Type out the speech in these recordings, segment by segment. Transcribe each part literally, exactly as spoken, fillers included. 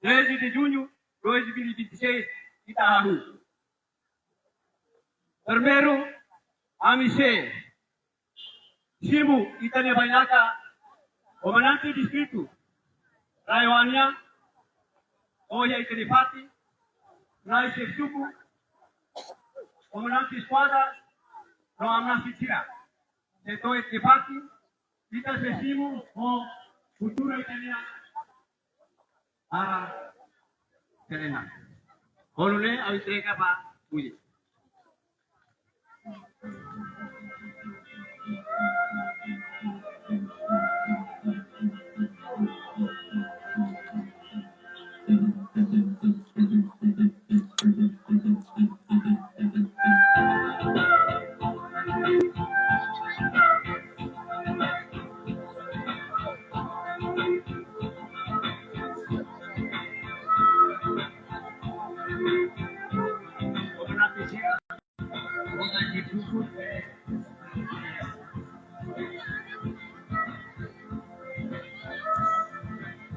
treze de junho de dois mil e vinte e seis, ita hahú. Primeiru, ami sei simu ita-nia bainaka, komandante distritu RAEOA nian, ohin ita-nia fatin, rai xefe suku, komandante eskuadra, no amnasi sira. Setór ita-nia fatin, ita sei simu ho futuru ita-nia ara terena. Ha'u nune'e, ha'u entrega ba Willy.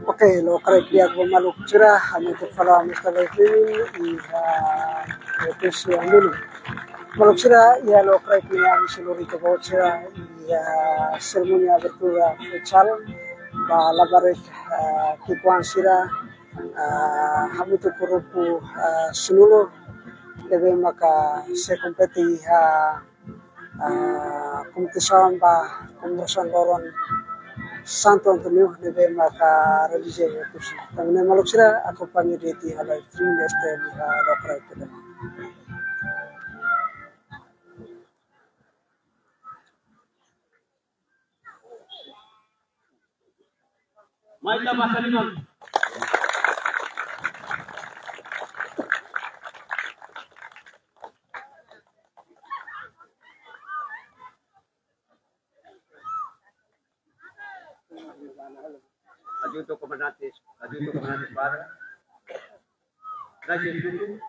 Oke, lokraik di'ak ba maluk sira, ami atu fala mesta baik ini, iha, itu si dulu. Maluk sira, iha lokraik ne'e ami sei lori ita-boot sira, iha serimónia abertura futsal, ba labarik, eh, ki'ikoan sira, eh, hamutuk ho grupu, eh, Sunulu, ne'ebé maka sei kompete iha, eh, kompetisaun ba komemorasaun loron Santo António, ne'ebé maka realiza iha Oekusi. Tanba ne'e maluk sira akompaña de'it iha live stream S T N iha lokraik ida-ne'e. Mai ita basa liman. Adjunto komandante, adjunto komandante para. Gracias, Tutu.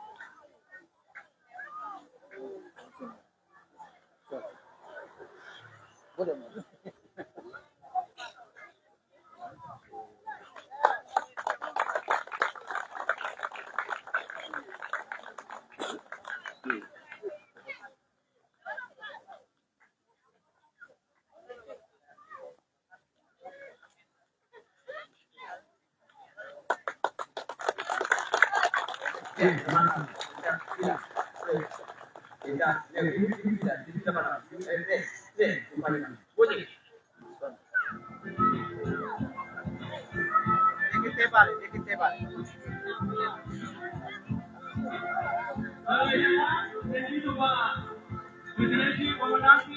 Presidente Komandante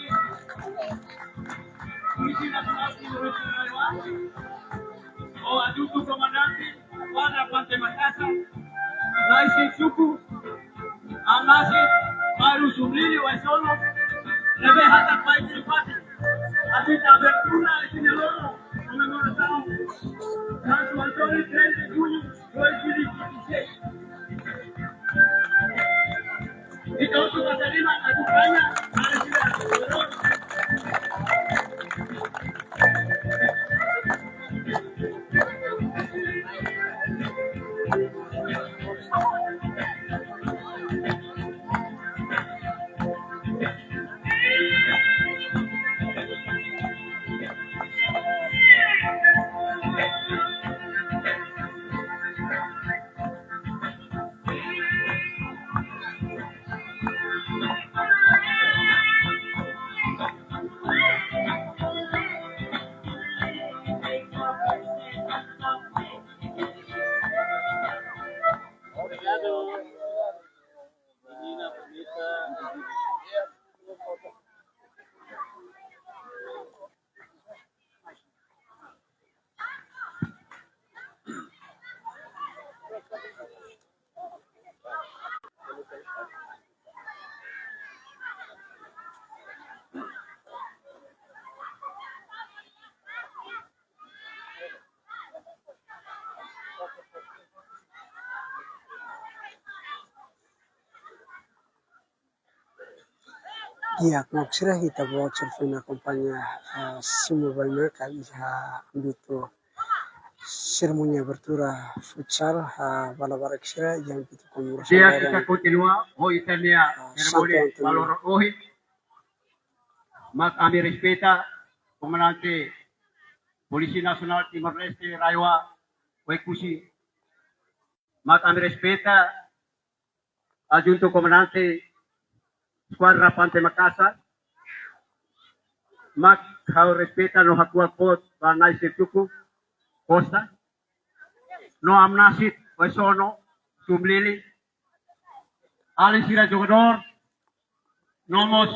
Polísia Nasionál Timor-Leste, o adjunto komandante Eskuadra Pante Makasa, rai xefe suku, amnasi Mairus Umlili Waisono, ne'ebé hakat ba ita-nia fatin. Atu ita abertura ita-nia loron komemorasaun Santo António, treze de junho de dois mil e vinte e seis. Ita hotu basa liman akompaña, mari sira. Di'ak, maluk sira, ita-boot sira foin akompaña, eh, simu bainaka iha ámbitu Serimónia abertura futsal, ah, bala barak sira, yang kita komemorasaun Di'ak, ita kontinua ho ita-nia, ah, serimónia Santo Antonio. Balor ohin. Mak ami respeita Komandante Polísia Nasionál Timor-Leste, RAEOA, Oekusi. Mak ami respeita Adjuntu Komandante Eskuadra Pante Makasar, mak ha'u respeita no hakuak boot ba Nai Sirtuku Costa, no Amnasit Oesono Tumlili, alin sira jogadór, no mós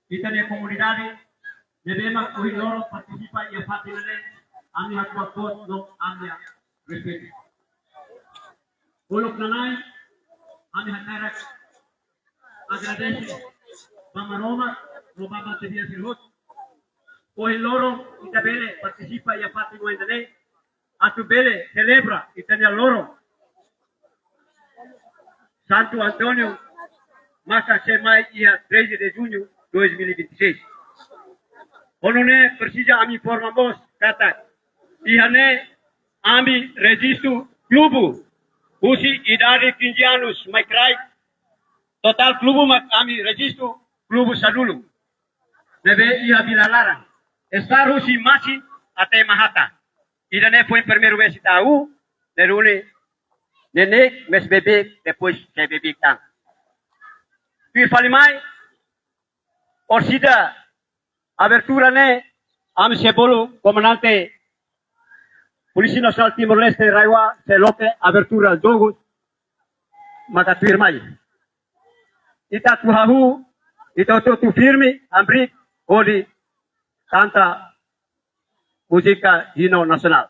ita-nia komunidade, ne'ebé mak ohin loron partisipa iha fatin ne'e, ami hakuak boot no ami respeitu. Uluk nanain, ami hakarak agradese ba Maromak, no ba maun sira hotu. Ohin loron ita bele partisipa iha fatin oin ne'e, atu bele selebra ita-nia loron Santo Antonio, mak sei mai iha treze de junho dois mil e vinte e seis. Ho nune'e presiza ami informa mós katak iha ne'e ami rejistu klubu husi idade quinze anos mai kraik. Totál klubu mak ami rejistu klubu sanulu. Ne'ebé iha Vila Laran. Estar husi Masin até Mahata. Ida-ne'e foin primeiru vez ita halo, ne'e duni, ne'e ne'e, mais beibeik, depois sei beibeik tan. Tuir fali mai, orsida abertura ne'e, ami sei bolu Komandante Polísia Nasionál Timor-Leste, RAEOA, sei loke abertura jogu, maka tuirmai ita atu hahú, ita hotu-hotu firme, hamriik, hodi kanta múzika himnu nasionál.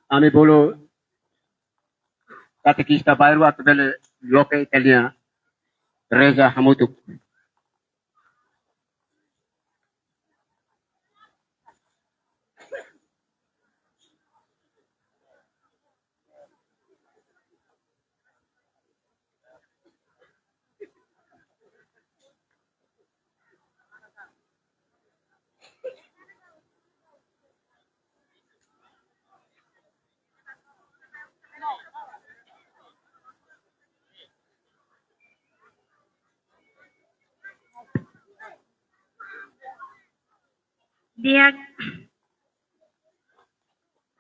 Ami bolu katekista balu atu bele loke ita-nia reza hamutuk. Di'ak,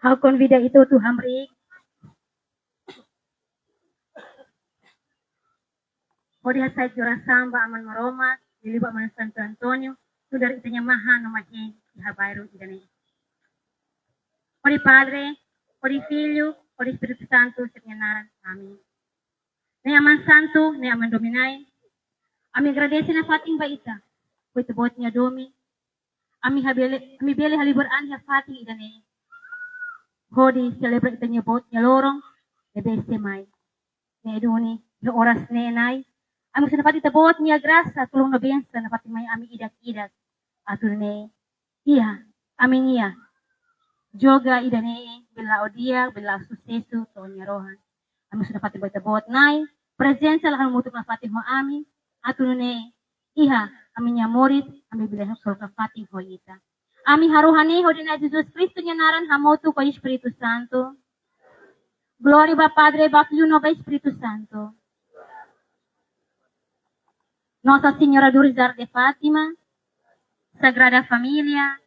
ha'u konvida ita hotu hamriik hodi hasai orasaun ba Aman Maromak, liuliu ba Aman Santu António, nu'udar ita-nia mahan no mahin iha bairru ida-ne'e. Hodi Padre, hodi Filho, hodi Espíritu Santu, sira-nia naran. Amin. Na'i Aman Santu, Na'i Aman Dominai, ami agradese nafatin ba Ita, ho Ita-Boot nia domin, ami habele, ami bele halibur an iha fatin ida-ne'e, hodi selebra Ita-nia boot nia loron ne'ebé sei mai. Ne'e duni, iha oras ne'e Na'i, ami husu nafatin Ita-Boot nia grasa, tulun no bensa nafatin mai ami ida-idak, atu nune'e iha ami-nia joga ida-ne'e bele la'o di'ak, bele la'o susesu to'o Nia rohan. Ami husu nafatin ba Ita-Boot Na'i, prezensa la hamutuk nafatin ho ami, atu nune'e iha ami-nia moris, ami bele hasoru nafatin ho Ita. Ami harohan ne'e hodi Na'i Jesus Kristu nia naran, hamutuk ho Espíritu Santu. Glória ba Padre, ba Filho no ba Espíritu Santu. Nossa Senhora do Rosário de Fátima, Sagrada Família,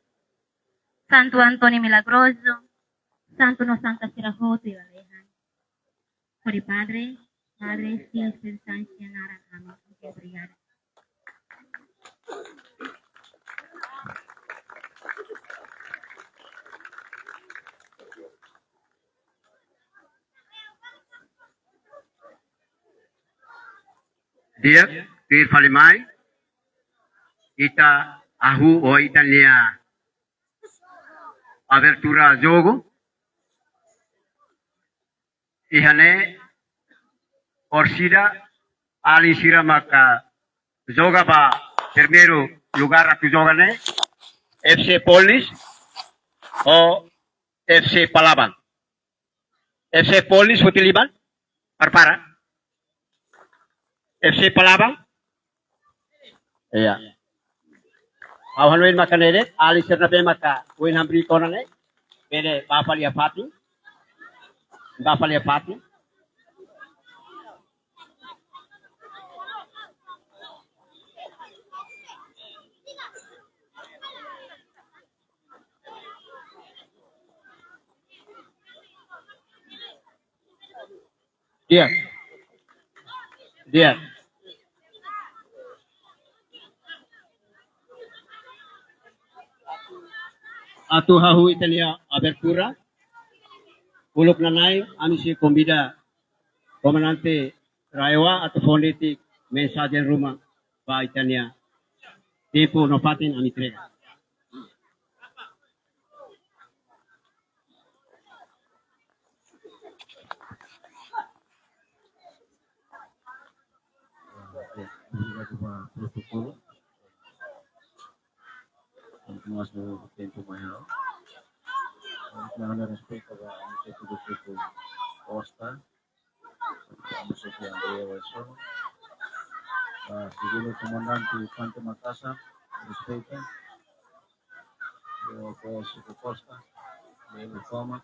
Santu António Milagroso, santu no santa sira hotu iha lalehan. Hodi Padre, Madre, Filho, Espíritu Santu nia naran. Amin. Oke, obrigada. Di'ak, tuir fali mai, ita hahú ho ita-nia abertura jogu. Iha ne'e, orsida, alin sira maka joga ba primeiru lugar atu joga ne'e, F C Polnis ho F C Palaban. F C Polnis foti liman, prepara. F C Palaban. Iya. Ha'u hanoin maka ne'e de'it, alin sira ne'ebé maka ohin hamriik ona ne'e, bele bá fali iha fatin. Bá fali iha fatin. Di'ak. Di'ak. Atu hahú ita-nia abertura, uluk nanain, ami sei konvida Komandante RAEOA atu fó de'it mensajen ruma ba ita-nia tempu no fatin, ami entrega. Obrigadu ba protokolu. Kontinua ho tempu mai ha'u. Ha'u halo respeitu ba ami suku, suku Costa. Ami suku André Waisono. Ah, segundu komandante Infante Makassar, respeitu. Ho suku Costa, membru Koma,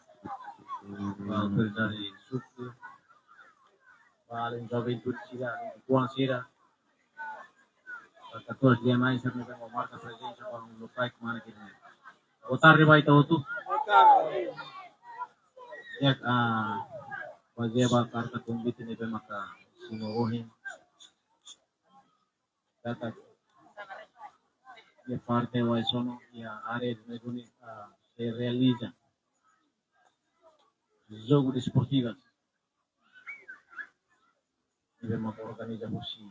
ba autoridade suku, ba alin juventude sira, alin kuan sira, ba katuas D N I sira ne'ebé marka prezensa ba lokaik mana kini. Boa tarde ba ita hotu. Di'ak, ah, bazeia ba karta konvite ne'ebé maka simu ohin. Katak iha parte Waisono, iha área de Meguni, ah, sei realiza jogu desportiva ne'ebé maka organiza husi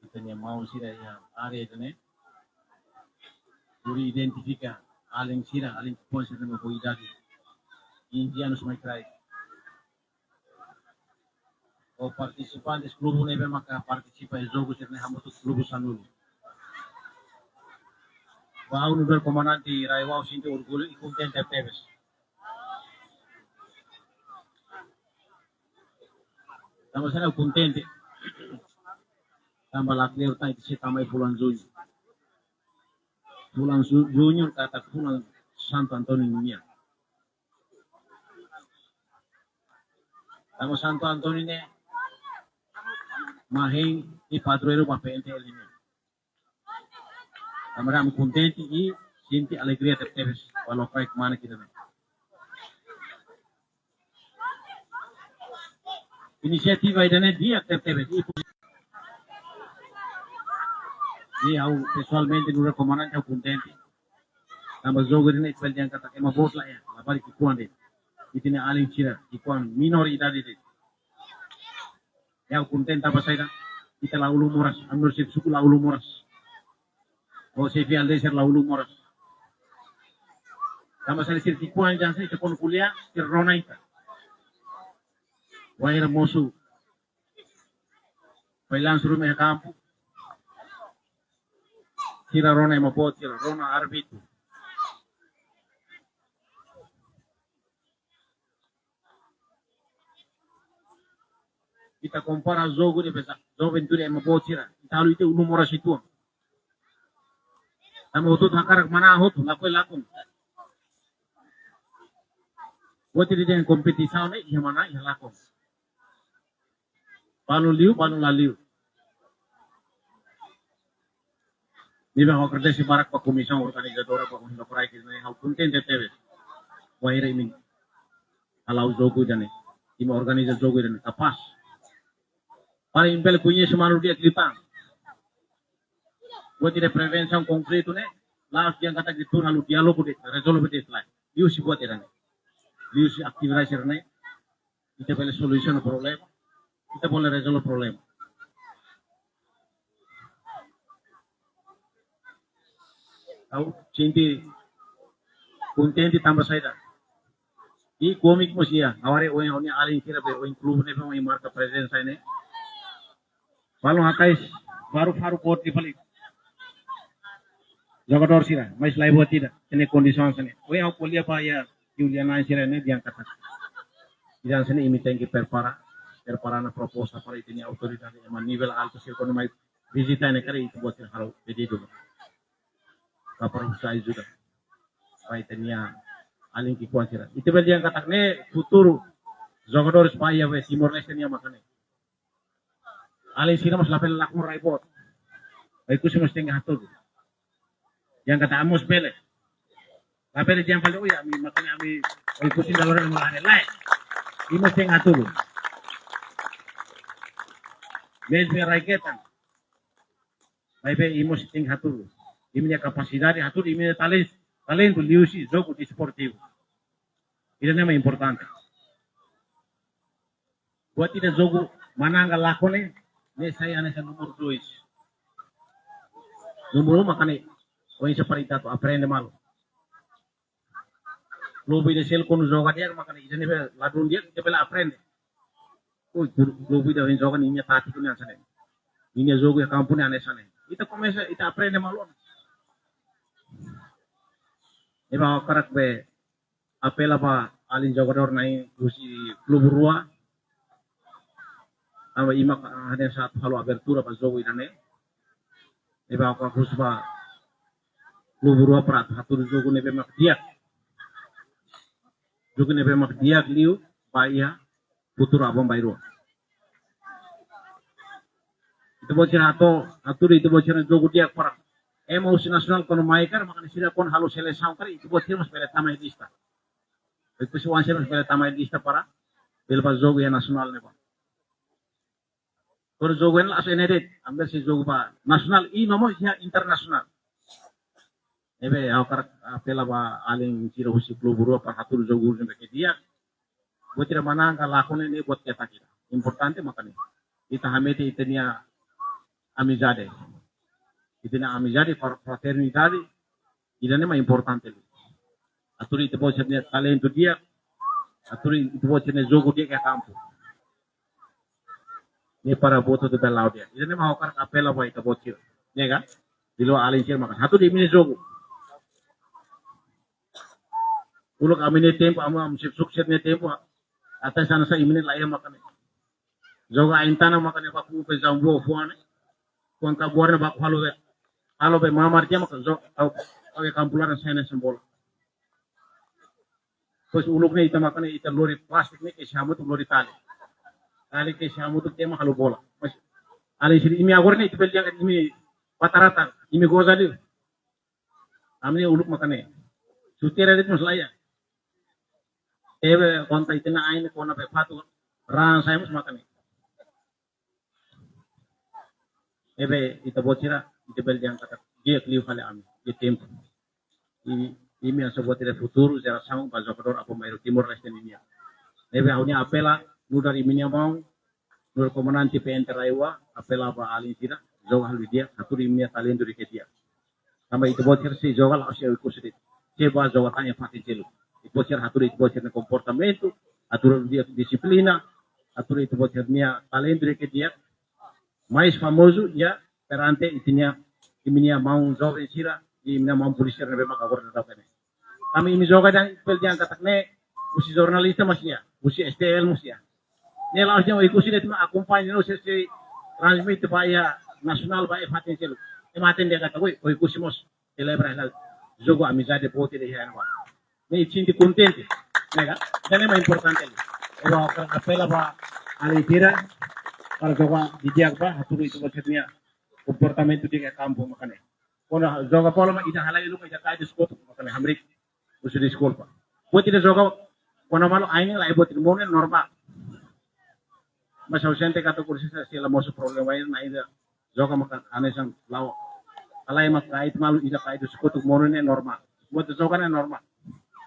ita-nia maun sira iha área ida-ne'e. Hodi identifika alin sira, alin ki'ikoan sira ne'ebé ho idade quinze anos mai kraik. Ho partisipantes klubu ne'ebé maka partisipa iha jogu sira-ne'e hamutuk klubu sanulu. Ba ha'u nu'udar komandante RAEOA, ha'u sente orgullu i kontente tebes. Tanba sá ha'u kontente? Tanba la kleur tan ita sei tama iha fulan Juñu. Fulan Ju-, Juñu katak fulan Santu António nian. Tanba Santu António ne'e mahin i padroeiru ba P N T L nian. Tanba ami kontente i sente alegria tebetebes, walau kaik mana kita ne'e. Inisiativa ida-ne'e di'ak tebetebes. I, i ha'u pesoalmente nu'udar komandante ha'u kontente. Tanba jogu ida-ne'e ita bele dehan katak ema boot laiha, labarik ki'ikoan de'it. Ita-nia alin sira ki'ikoan menoridade de'it. Ha'u kontente tanba saida? Ita la ulun moras, ami-nia xefe suku la ulun moras. Ho xefe aldeia sira la ulun moras. Tanba saida? Sira ki'ikoan hanesan ita kuandu ko'alia, sira rona ita. Wainhira mosu freelance ruma iha kampu, sira rona ema boot, sira rona árbitru. Ita kompara jogu ne'ebé joven tuir ema boot sira. Ita halo ita ulun moras uitoan. Tanba hotu-hotu hakarak manán hotu, lakohi lakon. Buat ida dehan kompetisaun ne'e iha manán, iha lakon. Balun liu, balun la liu. Ne'ebé ha'u agradese barak ba komisaun organizadora, ba komisaun ba praia, ke ne'e ha'u kontente tebes. Wainhira imi hala'o jogu ida-ne'e, imi organiza jogu ida-ne'e, kapás. Para imi bele koñese malu di'ak liután. Buat ida prevensaun konkretu ne'e, la'ós dehan katak ita tuur halo diálogu de'it, rezolve de'it, lae. Liuhusi buat ida-ne'e. Liuhusi atividade sira-ne'e, ita bele solusiona problema, ita bele rezolve problema. Ha'u sente kontente tanba saida? I kómiku mós iha, ha'u haree ohin ha'u-nia alin sira be ohin klube ne'ebé ohin marka prezensa ne'e. Balun hatais, baru faru boot di balik. Jogadór sira, mais laiha buat ida, ita-nia kondisaun sira-ne'e. Ohin ha'u ko'alia ba iha Juliana sira-ne'e dehan katak. Ida-ne'e imi tenke prepara, prepara ona proposta para ita-nia autoridade ema nivel altu sira kuandu mai vizita ne'e karik ita-boot sira halo pedidu. Ba para husu ajuda. Ba ita-nia alin ki'ikoan sira. Ita bele dehan katak ne'e futuru jogadores ba iha be Timor-Leste nian maka ne'e. Alin sira mós labele lakon rai boot. Oekusi mós tenke hatudu. Dehan katak ami mós bele. Labele dehan fali, oh ya, ami maka ne'e ami Oekusi dala ruma ema la haree, lae. Imi mós tenke hatudu. Mezmu rai ketan. Maibé imi mós tenke hatudu imi-nia kapasidade, hatudu imi-nia talen-, talentu liuhusi jogu desportivu. Ida-ne'e mak importante. Buat ida jogu manán ka lakon ne'e, ne'e sai hanesan númeru dois. Númeru um maka ne'e, oinsá para ita atu aprende malu. Klube ida seluk kuandu joga di'ak maka ne'e, ida ne'ebé ladún di'ak, ita bele aprende. Ui, klube ida ohin joga ne'e nia tátiku ne'e hanesan ne'e. Nia jogu iha kampu ne'e hanesan ne'e. Ita komesa, ita aprende malu. Ne'ebé ha'u hakarak be apela ba alin jogadór na'in husi klube rua. Tanba imi mak hanesan atu halo abertura ba jogu ida-ne'e. Ne'ebé ha'u hakarak husu ba klube rua para atu hatudu jogu ne'ebé mak di'ak. Jogu ne'ebé mak di'ak liu ba iha futuru aban-bainrua. Ita-boot sira atu, atu ita-boot sira jogu di'ak para ema husi nasionál kuandu mai karik, maka sira kuandu halo selesaun karik, ita-boot sira mós bele tama iha lista. Oekusi oan sira mós bele tama iha lista para bele ba jogu iha nasionál ne'ebá. Kuandu jogu ne'e la'ós ne'e de'it, ami sei jogu ba nasionál i no mós iha internasionál. Ne'ebé ha'u hakarak apela ba alin sira husi klube rua para hatudu jogu ne'ebé ke di'ak. Buat ida manán ka lakon ne'e buat ketak ida. Importante maka ne'e. Ita hametin ita-nia amizade. Ita-nia amizade, fra-, fraternidade. Ida-ne'e mak importante liu. Atu ita-boot sira-nia talentu di'ak. Atu ita-boot sira-nia jogu di'ak iha kampu. Ne'e para buat hotu bele la'o di'ak. Ida-ne'e mak ha'u hakarak apela ba ita-boot sira. Ne'e ka? Di lo alin sira maka hatudu imi-nia jogu. Uluk ami-nia tempu, ami, ami sukses nia tempu. Até hanesan imi-nia laiha maka ne'e. Joga ain-tanan maka ne'e baku upa jambu fuan ne'e. Fuan kabuar ne'e baku halo be. Halo be mamar dia maka jo-, tau, tau ke kampu laran sai hanesan bola. Depois uluk ne'e ita maka ne'e ita lori plástiku ne'e ke hamutuk lori tali. Tali ke hamutuk tema halo bola. Mas alin sira imi agora ne'e ita bele dehan imi bataratan, imi goza liu. Ami uluk mak ne'e. Chuteira de'it mós laiha. Ebe konta ita-nia ain kona-ba fatuk raan sai mós mak ne'e. Ebe ita-boot sira, ita bele dehan katak di'ak liu fali ami, iha tempu. I, imi hanesan buat ida futuru jerasaun ba jogadór Apambairo Timor-Leste nian. Ebe ha'u-nia apela, nu'udar imi-nia maun, nu'udar komandante P N T RAEOA, apela ba alin sira, joga halo di'ak, hatudu imi-nia talentu di'ak. Tanba ita-boot sira sei joga la'ós Oekusi de'it. Sei ba joga tan iha fatin seluk. Ita-boot sira hatudu ita-boot sira-nia komportamentu, hatudu di'ak dixiplina, hatudu ita-boot sira-nia talentu di'ak, mais famozu iha perante ita-nia, imi-nia maun joven sira, imi-nia maun polísia sira ne'ebé mak agora daudaun ne'e. Tanba imi joga dehan, bele dehan katak ne'e, husi jornalista mós iha, husi S T L mós iha. Ne'e la'ós dehan Oekusi de'it mak akompaña, no sei, sei transmite ba iha nasionál ba iha fatin seluk. Ema hatene dehan katak, oi, Oekusi mós selebra hela jogu amizade boot ida iha ne'ebá. Ne'e ita sente kontente, ne'e ka? Ida-ne'e mak importante. Eba, ha'u hakarak apela ba alin sira, para joga didi'ak ba, hatudu ita-boot sira-nia komportamentu di'ak iha kampu mak ne'e. Kuandu joga bola mak ida halai uluk mak ida kaer di'ak kotuk mak ne'e, hamriik, husu deskulpa. Buat ida joga, kuandu malu ain ne'e laiha buat ida monu ne'e normál. Mas ha'u sente katak kursi sa sila mosu problema ida, na ida joga maka hanesan la'o. Halai mak kaer malu ida kaer di'ak kotuk monu ne'e normál. Buat joga ne'e normál.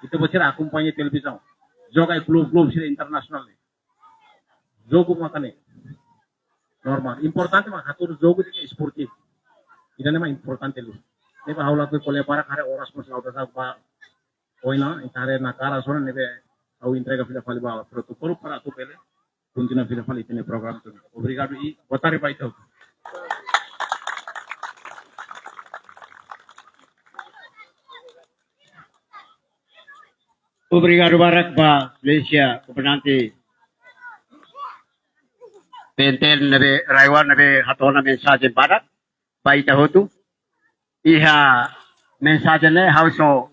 Ita-boot sira akompaña televizaun. Joga iha klube-klube sira internasionál ne'e. Jogu mak ne'e. Normál. Importante mak hatudu jogu di'ak esportivu. Ida-ne'e mak importante liu. Ne'ebé ha'u lakohi ko'alia barak haree oras mós la'o dadauk ba oin ona, entaun haree ona karik sona ne'ebé ha'u entrega fila fali ba protokolu para atu bele kontinua fila fali ita-nia programa. Obrigadu i boa tarde ba ita hotu. Obrigadu barak ba Exelénsia Komandante P N T ne'ebé RAEOA ne'ebé hato'o ona mensajen badak ba ita hotu. Iha mensajen ne'e ha'u só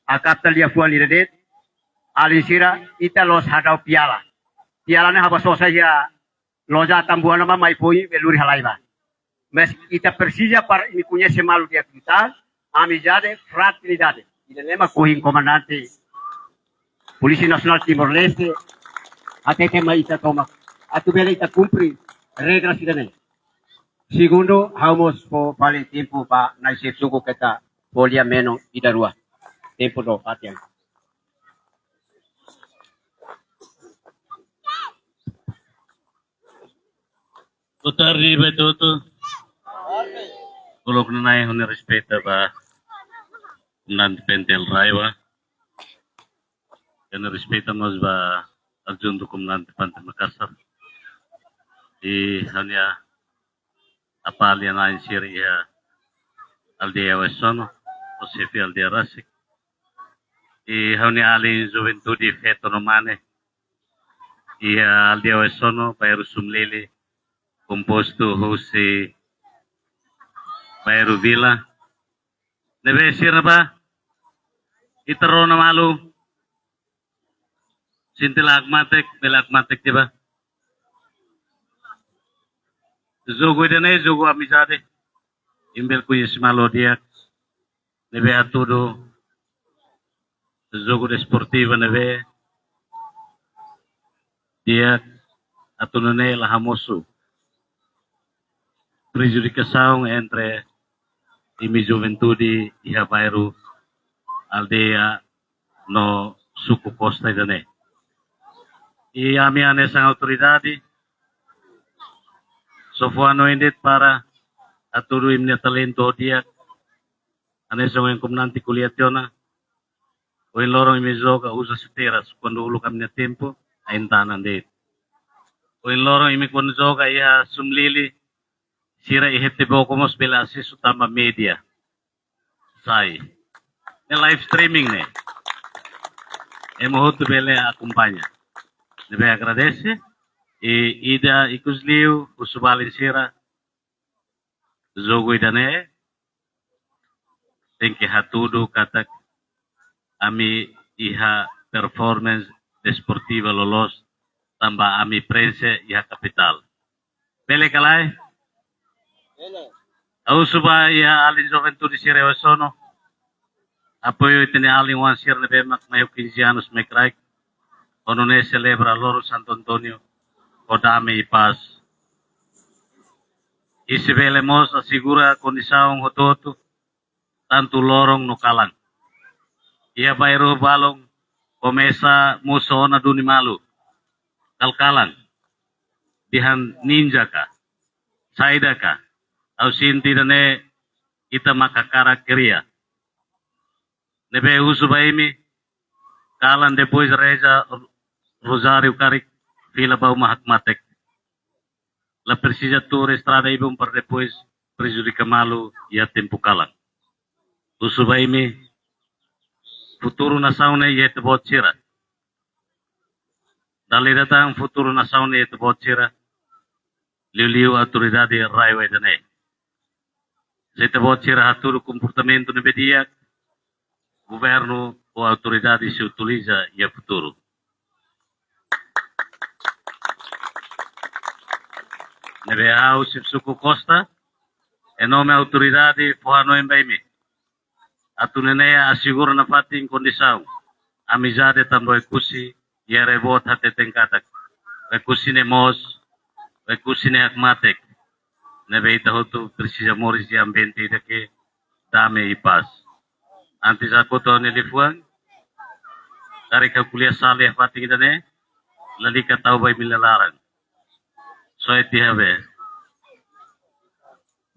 akapta liafuan ida de'it. Alin sira, ita la'ós hadau piala. Piala ne'e ha'u bá sosa iha loja Atambua ona mak mai foin bele lori halai bá. Mas ita presiza para imi koñese malu di'ak liután, amizade, fraternidade. Ida-ne'e mak ohin Komandante Polísia Nasionál Timor-Leste hatete mai ita tomak. Atu bele ita kumpre regra sira-ne'e. Segundu, ha'u mós fó fali tempu ba nai xefe suku keta fó lia menon ida rua. Tempu duni, fatin. Boa tarde ba ita hotu. Uluk nanain ha'u-nia respeitu ba Komandante P N T RAEOA. Ha'u-nia respeitu mós ba Adjuntu Komandante Pante Makassar. I ha'u-nia apá lia-na'in sira iha aldeia Oesono, ho xefe aldeia rasik. I ha'u-nia alin juventude feto no mane iha aldeia Oesono, bairru Sumlili, kompostu husi bairru Vila. Ne'ebé sira bá, ita rona malu, sente la hakmatek, bele hakmatek tiha bá. Jogu ida-ne'e jogu amizade. Imi bele koñese malu di'ak. Ne'ebé hatudu jogu desportiva ne'ebé di'ak, atu nune'e la hamosu prejudikasaun entre imi juventude iha bairru, aldeia no suku Costa ida-ne'e. I ami hanesan autoridade só fó hanoin de'it para hatudu imi-nia talentu di'ak. Hanesan ohin komandante ko'alia tiha ona, ohin loron imi joga uza chuteiras, kuandu uluk ami-nia tempu ain-tanan de'it. Ohin loron imi kuandu joga iha Sumlili, sira iha Teboko mós bele asesu tanba média. Sai. Ne'e live streaming ne'e. Ema hotu bele akompaña. Ne'ebé agradese. I ida ikus liu, husu ba alin sira, jogu ida-ne'e tenke hatudu katak ami iha performance desportiva loloos tanba ami prenxe iha kapitál. Bele ka lae? Bele. Ha'u husu ba iha alin juventude sira Oesono. apoiu ita-nia alin-oan sira ne'ebé mak mai ho quinze anos mai kraik, ho nune'e selebra loron Santo António ho dame i pás. I sei bele mós asegura kondisaun hotu-hotu, tantu loron no kalan. Iha bairru balun komesa mosu ona duni malu. Kal-kalan, dehan ninja ka, saida ka, ha'u sente ida-ne'e ita mak hakarak kria. Ne'ebé husu ba imi, kalan depois reza rozáriu karik, fila ba uma hakmatek. La presiza tuur estrada ibun para depois prejudika malu iha tempu kalan. Husu ba imi, futuru nasaun ne'e iha ita-boot sira. Dala ida tan futuru nasaun ne'e iha ita-boot sira, liuliu autoridade rai ba ida-ne'e. Se ita-boot sira hatudu komportamentu ne'ebé di'ak, governu ou autoridade sei utiliza iha futuru. Ne'ebé ha'u, Xefe Suku Costa, em nome autoridade, fó hanoin ba imi atu nune'e asegura nafatin kondisaun amizade tanba Oekusi iha Reboot hateten katak Oekusi ne'e moos, Oekusi ne'e hakmatek. Ne'ebé ita hotu presiza moris iha ambiente ida ke dame i pás. Antes ha'u ko'alia ha'u-nia liafuan, karik ha'u ko'alia sala iha fatin ida-ne'e, lalika tau ba imi-nia laran. Soe tiha be.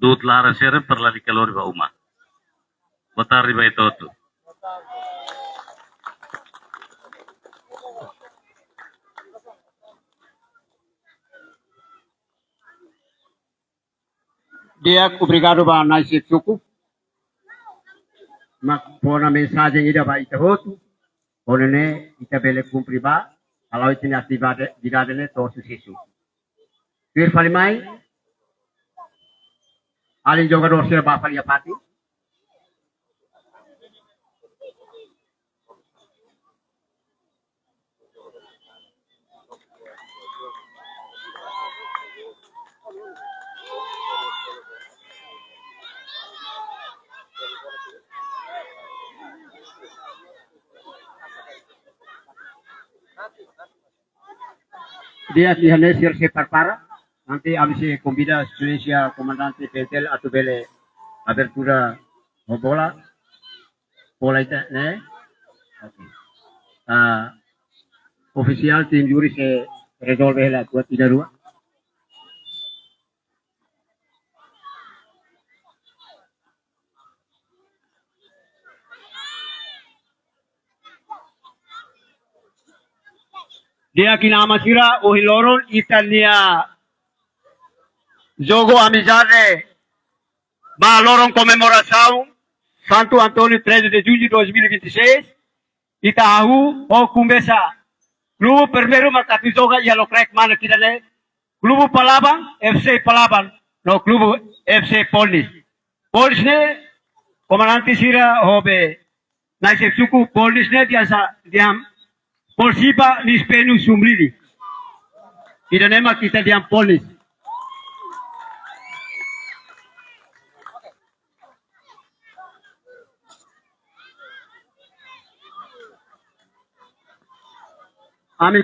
Du'ut laran sira para lalika lori ba uma. Boa tarde ba ita hotu. Di'ak, obrigadu ba Nai Xefe Suku. Mak fó ona mensajen ida ba ita hotu. Ho nune'e ita bele kumpre ba, hala'o ita-nia atividade, atividade ne'e to'o susesu. Tuir fali mai, alin jogadór sira bá fali iha fatin. Di'ak, iha ne'e sira sei prepara. Nanti ami sei konvida Sua Exelénsia Komandante P N T L atu bele abertura ho bola. Bola ita, ne'e? Oke. Ah, ofisiál tim júri sei rezolve hela buat ida rua. Di'ak, inan-aman sira, ohin loron ita-nia jogu amizade ba loron komemorasaun Santo António, treze de junho de dois mil e vinte e seis. Ita hahú ho komesa klube primeiru mak atu joga iha lokraik mane ida-ne'e, Klube Palaban, F C Palaban, no Klube F C Polnis. Polnis ne'e, komandante sira ho be Nai Xefe Suku, Polnis ne'e dehan sa, dehan Polsiba Nispenu Sumlili. Ida-ne'e mak ita dehan Polnis. Ami.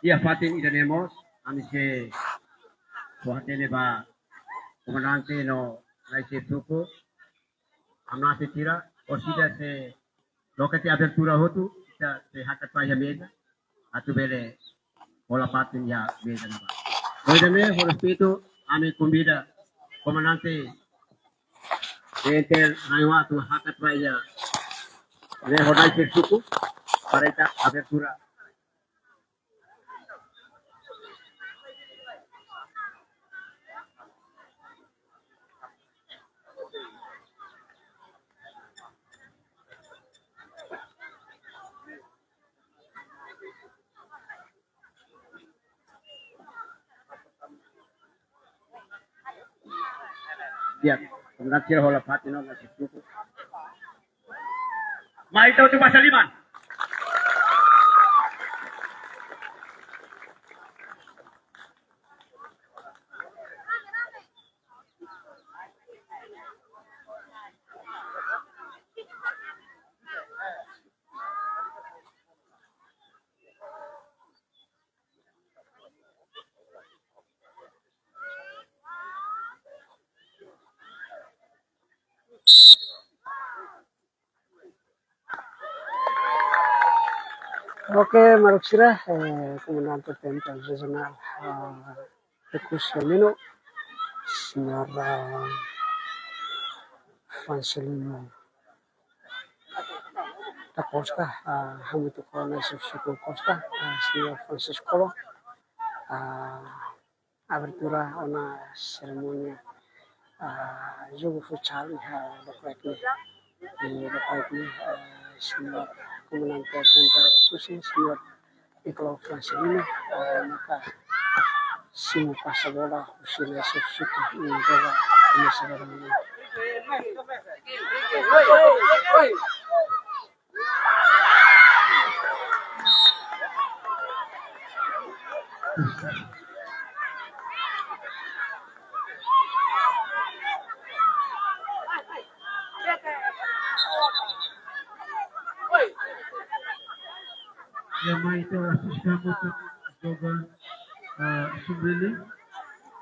Iha fatin ida-ne'e mós, ami sei fó hatene ba komandante no nai xefe suku, ami sei tira, orsida sei loke tiha abertura hotu, ita sei hakat ba iha meza, atu bele hola fatin iha meza ne'ebá. Ho ida-ne'e, ho respeitu, ami konvida komandante B N T L Naiwa atu hakat ba iha ne'e ho nai xefe suku, para ita abertura. Di'ak, komandante hola fatin no nai xefe suku. Mai ita hotu basa liman. Oke, maluk sira, eh, Komandante T N T L Regional, eh, Recurso Humano, Señor, eh, Francelino da Costa, eh, hamutuk ho nai xefe suku Costa, eh, Señor Francisco, eh, abertura ona serimónia, ah, jogu futsal iha lokraik ne'e. Iha lokraik ne'e, ah, Señor Komandante T N T L Recurso, Señor Nicolau Francelino, ah, maka simu pasa bola, husi nai xefe suku, i joga komesa bola. Ya, mai ita asista mós joga, ah, Sumrili,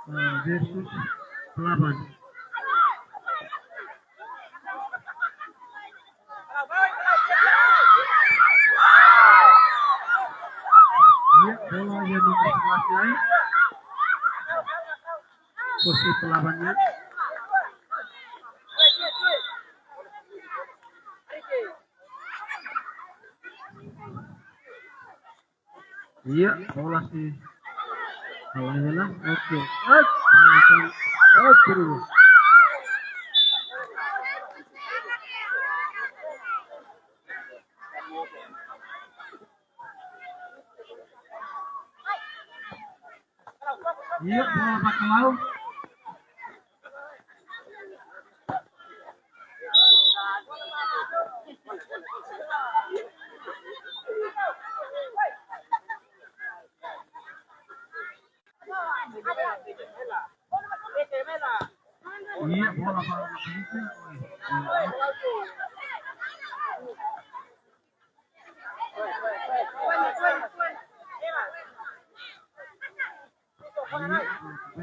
ah, versus Pelaban. Ya, bola iha nomor sebelas nian. Posisi Pelaban nian. Iya, bola sih. Kalau ini lah, oke. Eh, silakan. Eh, terus. Iya, bola Bakalau. Iya, bola, bola, bola.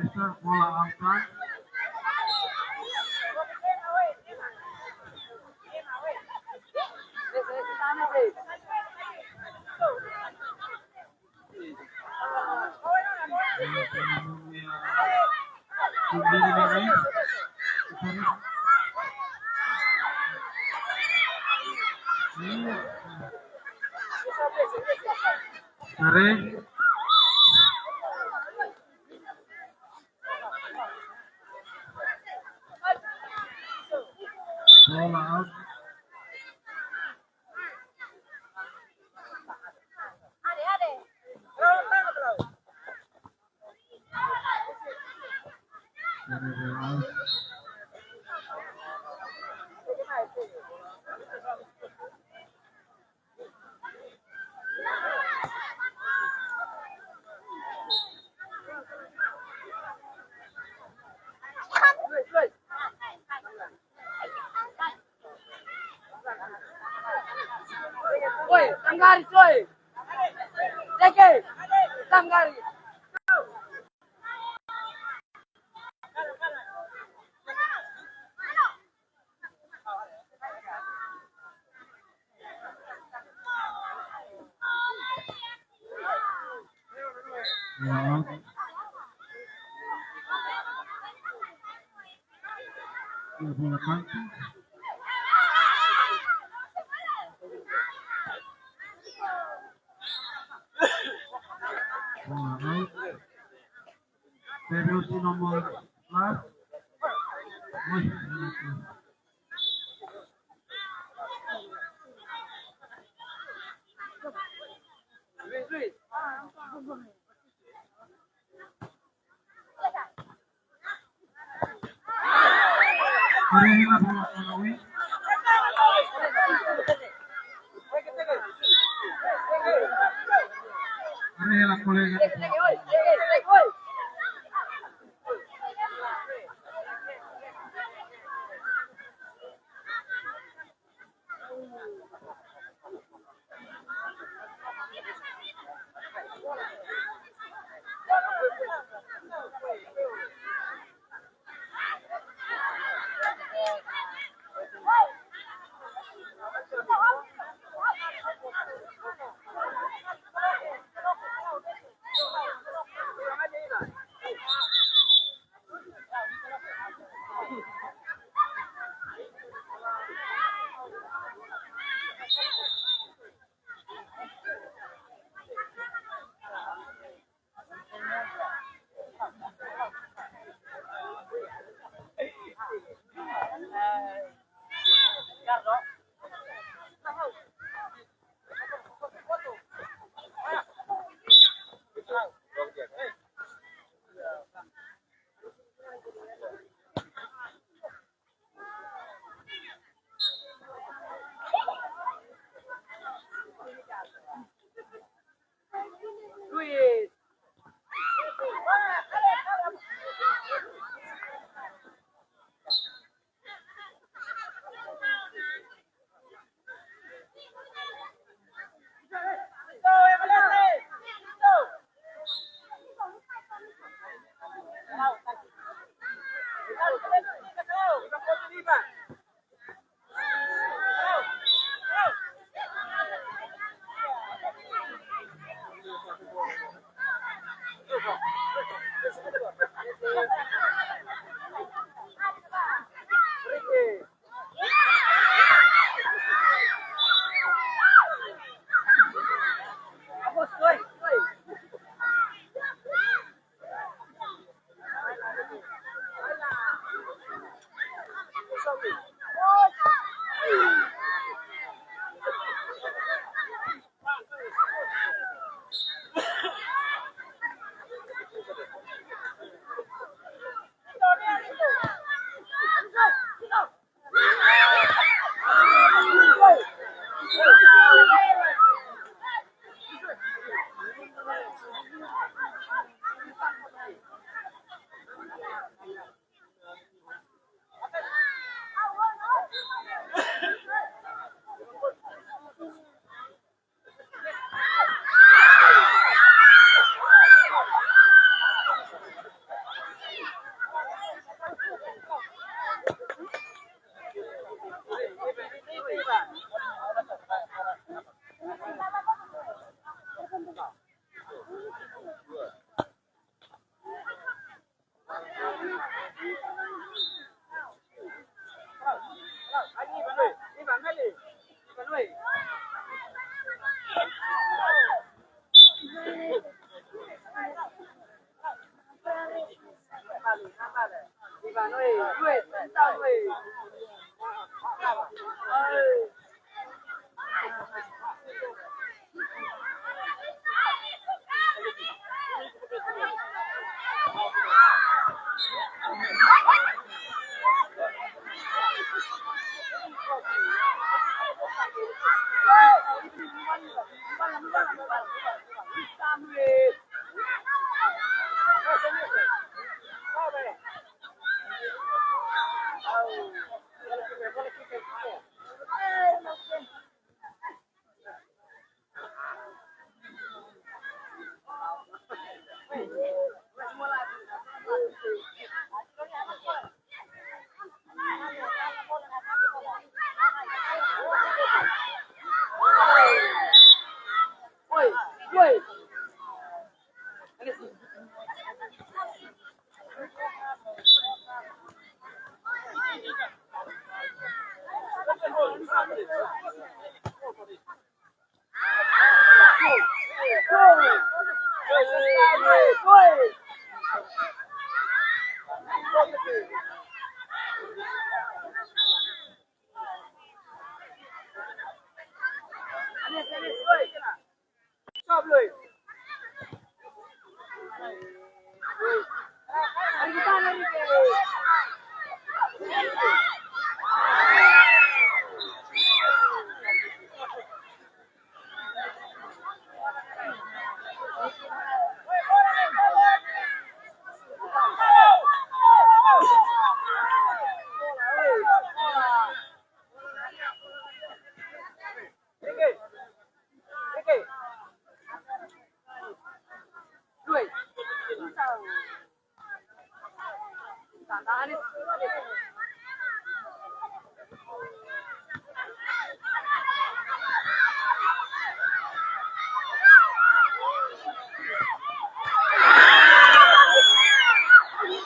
Iya, bola angkat. Tarik. Bola out. Oi, anggaris, oi. Teke. Ya. Ya, bola kanto. Bola out. P B U si nomor sebelas. Wih, Haree hela bola, bola, wih. Haree hela kolega.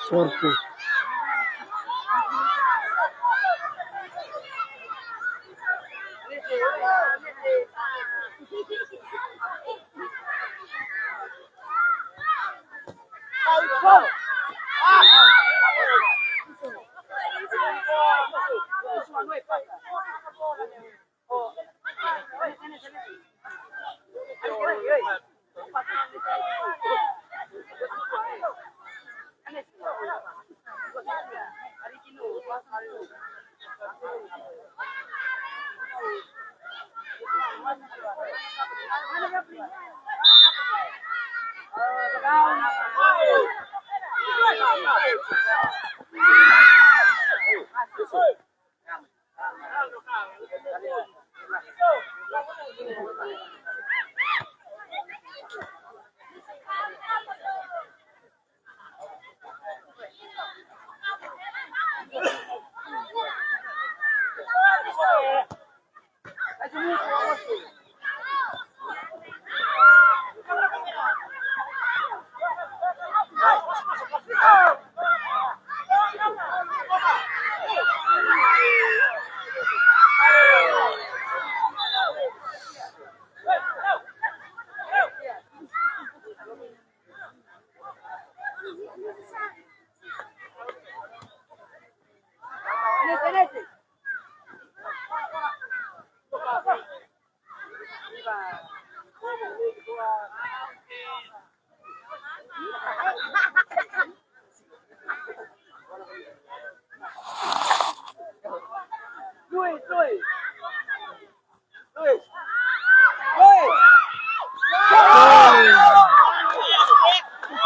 Sorte.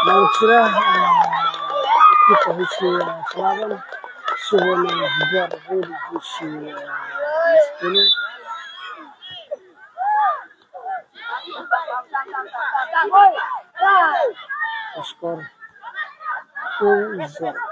Baik, sudah, eh, kita husu, eh, pelawan. Sudah, eh, buat, eh, husu, eh, sepuluh. Skor dua nol.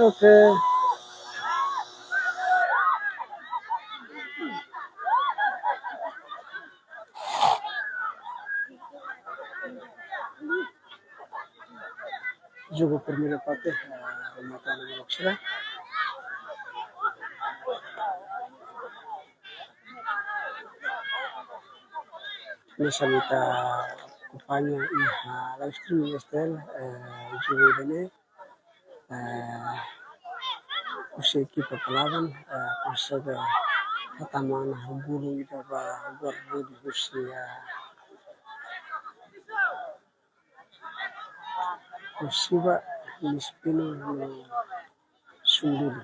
Oke. Jogu primeira parte, eh, remata no box, né? Hanesan ita akompaña iha live stream S T L, eh, jogu ida-ne'e, eh, husi ekipa Palawan, eh, konsege hatama ona golu ida ba guarda-redes husi, eh, Koshiba, Mispino no Sundulu.